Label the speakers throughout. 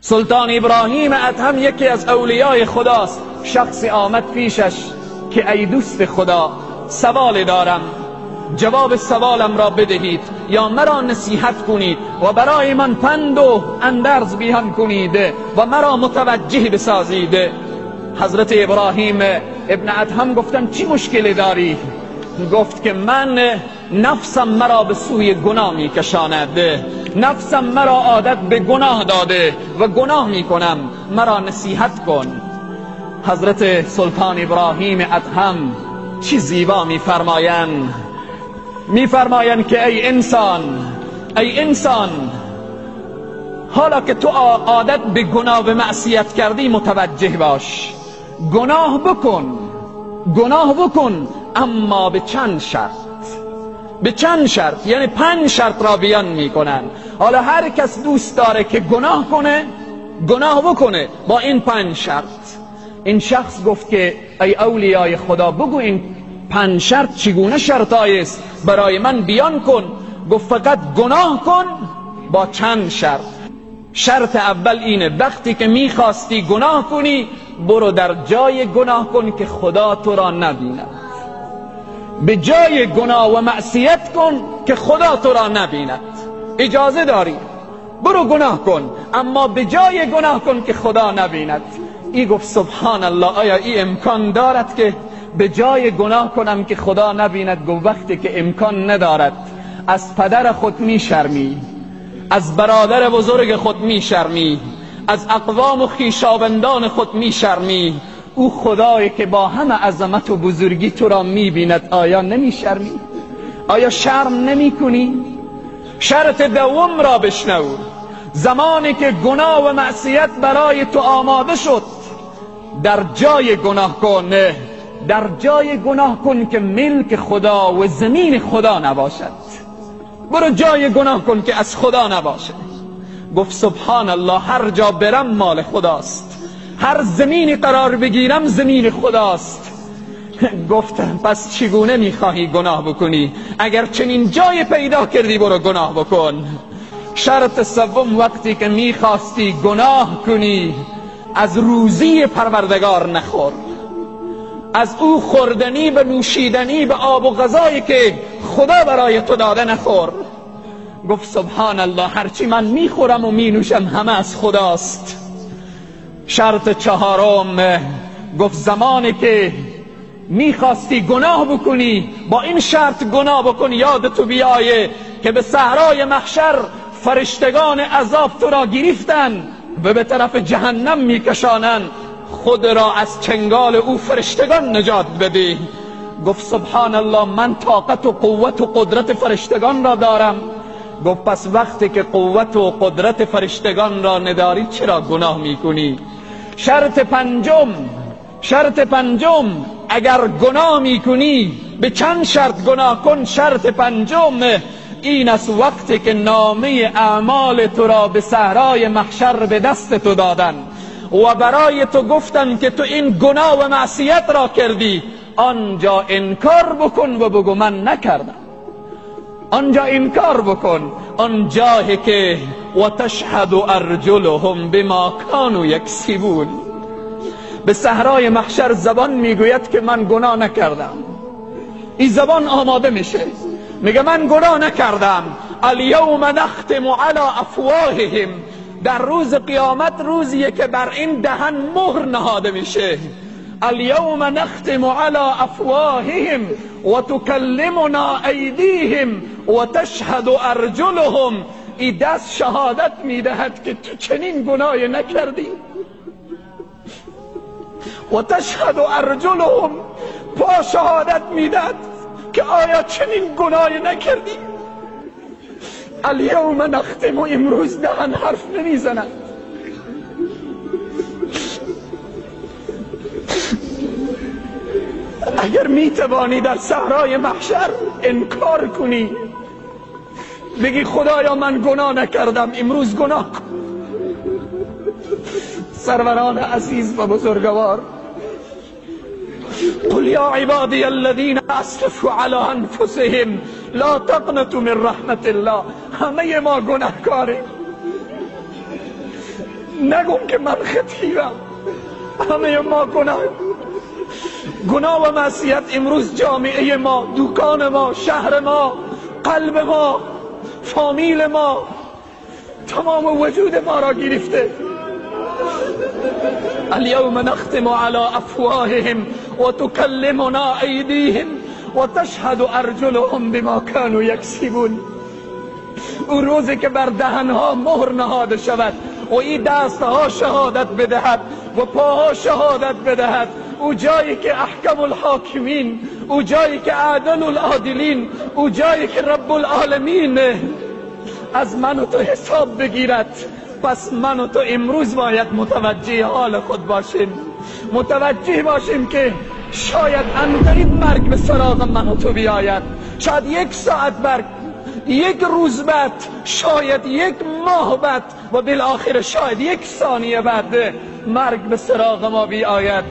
Speaker 1: سلطان ابراهیم ادهم یکی از اولیای خداست. شخصی آمد پیشش که ای دوست خدا، سوال دارم، جواب سوالم را بدهید یا مرا نصیحت کنید و برای من پند و اندرز بیان کنید و مرا متوجه بسازید. حضرت ابراهیم ابن ادهم گفتن چی مشکلی داری؟ گفت که من نفسم مرا به سوی گناه میکشاند، نفسم مرا عادت به گناه داده و گناه میکنم، مرا نصیحت کن. حضرت سلطان ابراهیم ادهم چی زیبا میفرمایند، میفرمایند که ای انسان، ای انسان، حالا که تو عادت به گناه و معصیت کردی متوجه باش، گناه بکن، گناه بکن، اما به چند شرط، به چند شرط، یعنی 5 شرط را بیان میکنن. حالا هر کس دوست داره که گناه کنه، گناه بکنه با این 5 شرط. این شخص گفت که ای اولیای خدا، بگو این 5 شرط چگونه شرطایی است، برای من بیان کن. گفت فقط گناه کن با چند شرط. شرط اول اینه، وقتی که میخواستی گناه کنی برو در جای گناه کن که خدا تو را نبیند. به جای گناه و معصیت کن که خدا تو را نبیند. اجازه داری برو گناه کن، اما به جای گناه کن که خدا نبیند. ای گفت سبحان الله، آیا ای امکان دارد که به جای گناه کنم که خدا نبیند؟ گفت وقتی که امکان ندارد، از پدر خود میشرمی، از برادر بزرگ خود میشرمی، از اقوام و خویشاوندان خود میشرمی، او خدایی که با همه عظمت و بزرگی تو را میبیند آیا نمیشرمی؟ آیا شرم نمیکنی؟ شرط دوم را بشنو، زمانی که گناه و معصیت برای تو آماده شد در جای گناه کن، در جای گناه کن که ملک خدا و زمین خدا نباشد. برو جای گناه کن که از خدا نباشد. گفت سبحان الله، هر جا برم مال خداست، هر زمینی قرار بگیرم زمین خداست. گفت پس چگونه میخواهی گناه بکنی؟ اگر چنین جای پیدا کردی برو گناه بکن. شرط سوم، وقتی که میخواستی گناه کنی از روزی پروردگار نخور، از او خوردنی و نوشیدنی و آب و غذایی که خدا برای تو داده نخور. گفت سبحان الله، هرچی من میخورم و مینوشم همه از خداست. شرط چهارم، گفت زمانی که میخواستی گناه بکنی با این شرط گناه بکنی، یاد تو بیایه که به صحرای محشر فرشتگان عذاب تو را گرفتن و به طرف جهنم میکشانند، خود را از چنگال او فرشتگان نجات بده. گفت سبحان الله، من طاقت و قوت و قدرت فرشتگان را دارم. گفت پس وقتی که قوت و قدرت فرشتگان را نداری چرا گناه میکنی؟ شرط پنجم، شرط پنجم، اگر گناه میکنی به چند شرط گناه کن. شرط پنجم این است، وقتی که نامه اعمال تو را به صحرای محشر به دست تو دادن و برای تو گفتن که تو این گناه و معصیت را کردی، آنجا انکار بکن و بگو من نکردم. آنجا انکار بکن، آنجا که و تشهد ارجلهم بما کانوا یکسبون. به صحرای محشر زبان میگوید که من گناه نکردم. این زبان آماده میشه، میگه من گناه نکردم. الیوم نختم علی افواههم. در روز قیامت روزیه که بر این دهن مهر نهاده میشه. الیوم نختم علی افواههم و تکلمنا ایدیهم و تشهد ارجلهم. ای دست شهادت میدهد که تو چنین گناهی نکردی. و تشهد ارجلهم، پا شهادت میدهد که آیا چنین گناهی نکردی. الیوم نختم، و امروز دهن حرف نمیزند. اگر میتوانی در صحرای محشر انکار کنی، بگی خدایا من گناه نکردم، امروز گناه کن. سروران عزیز و بزرگوار، قل یا عبادی الذین اسرفوا علی انفسهم لا تقنطوا من رحمت الله. همه ما گناهکاریم. نگم که من خطیبم. همه ما گناه، گناه و معصیت امروز جامعه ما، دکان ما، شهر ما، قلب ما، فامیل ما، تمام وجود ما را گرفته. اليوم نختم على افواههم وتكلمنا ايديهم وتشهد ارجلهم بما كانوا يكسبون. او روزی که بر دهنها مهر نهاده شود و این دستها شهادت بدهد و پاها شهادت بدهد، او جایی که احکم الحاکمین، او جایی که عادل العادلین، او جایی که رب العالمین از من و تو حساب بگیرد. پس من و تو امروز باید متوجه حال خود باشیم، متوجه باشیم که شاید عنقریب مرگ به سراغ من و تو بیاید، شاید یک ساعت بعد، یک روز بعد، شاید یک ماه بعد و بالاخره شاید یک ثانیه بعد مرگ به سراغ ما بیاید.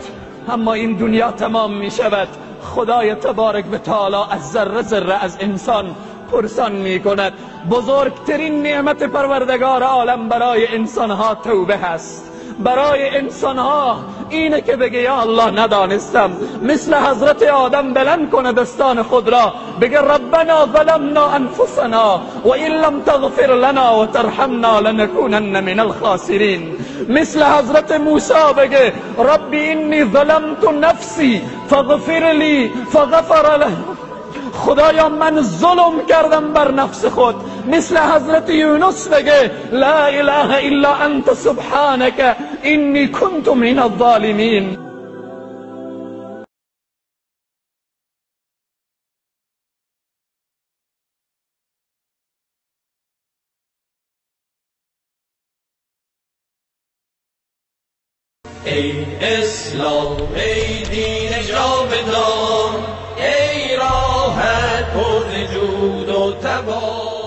Speaker 1: اما این دنیا تمام می شود. خدای تبارک و تعالی از ذره ذره از انسان پرسان می کند. بزرگترین نعمت پروردگار عالم برای انسانها توبه هست. برای انسانها اینه که بگه یا الله ندانستم، مثل حضرت آدم بلند کنه دستان خود را بگه ربنا ظلمنا انفسنا و این لم تغفر لنا و ترحمنا لنکونن من الخاسرین. مثل حضرت موسی بگه ربی انی ظلمت نفسی فاغفر لی فغفر له. خدایا من ظلم کردم بر نفس خود. مثل حضرت یونس بگه لا اله الا انت سبحانك انی کنت من الظالمین.
Speaker 2: ای اسلام، ای دین جاودان، ای راحت پر جود و تبار.